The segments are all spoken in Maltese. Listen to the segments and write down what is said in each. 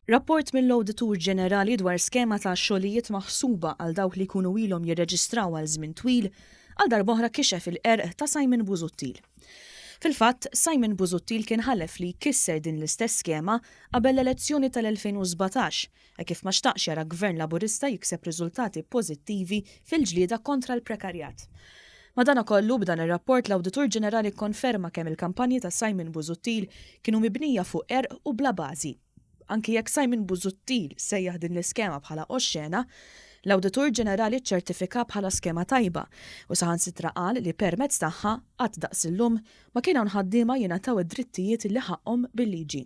Rapport mill-Awditur Ġenerali dwar skema ta' xogħlijiet maħsuba għal dawk li jkunu ilhom jirreġistraw għal żmien twil, għal darb'oħra kixef il-qerq ta' Simon Busuttil. Fil-fatt, Simon Busuttil kien ħalef li jkisser din l-istess skema qabel l-elezzjoni tal-2017, hekk kif ma xtaqx jara Gvern Laburista jikseb riżultati pożittivi fil-ġlieda kontra l-prekarjat. Madanakollu, b'dan ir-rapport l-Awditur Ġenerali kkonferma kemm il-kampanji ta' Simon Busuttil kienu mibnija fuq qerq u bla bażi. Anki jekk Simon Busuttil sejjaħ din l-iskema bħala oxxena, l-Awditur Ġenerali ċċertifikaha bħala skema tajba u saħansitra qal li permezz tagħha qatt daqs illum ma kien hawn ħaddiema jingħataw id-drittijiet li ħaqqhom bil-liġi.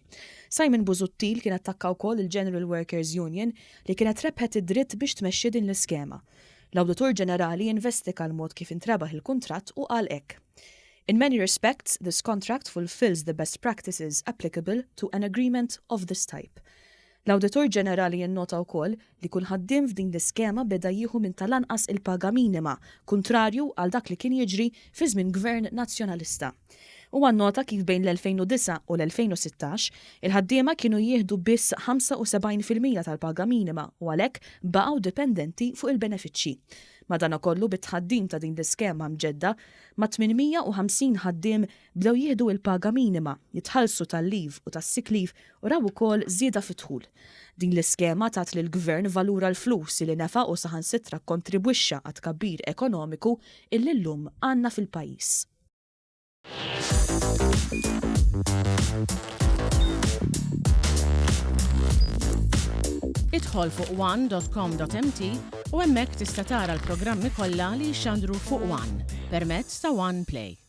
Simon Busuttil kien attakka wkoll il-General Workers Union li kienet rebħet id-dritt biex tmexxi din l-iskema. L-Awditur Ġenerali investiga l-mod kif intrebaħ il-kuntratt u qal hekk, In many respects, this contract fulfills the best practices applicable to an agreement of this type. L-Awditur Ġenerali innota wkoll li kull ħaddiem f'din l-iskema beda jieħu minn tal-anqas il-paga minima, kuntrarju għal dak li kien jiġri fi żmien Gvern Nazzjonalista. Huwa nnota kif bejn l-2009 u l-2016, il-ħaddiema kienu jieħdu biss 75% tal-paga minima u għalhekk baqgħu dipendenti fuq il-benefiċċji. Madanakollu bit-tħaddim ta' din l-iskema mġedda, mat-850 ħaddiem bdew jieħdu il-paga minima, jitħallsu tal-leave u tas-sick leave u raw ukoll żieda fid-dħul. Din l-iskema tat lill-Gvern valur għall-flus li nefaq u saħansitra kkontribwixxa għat-tkabbir ekonomiku illi llum għandna fil-pajjiż. Idħol fuq one.com.mt u hemmhekk tista' tara l-programmi kollha li jixxandru fuq One permezz ta' One Play.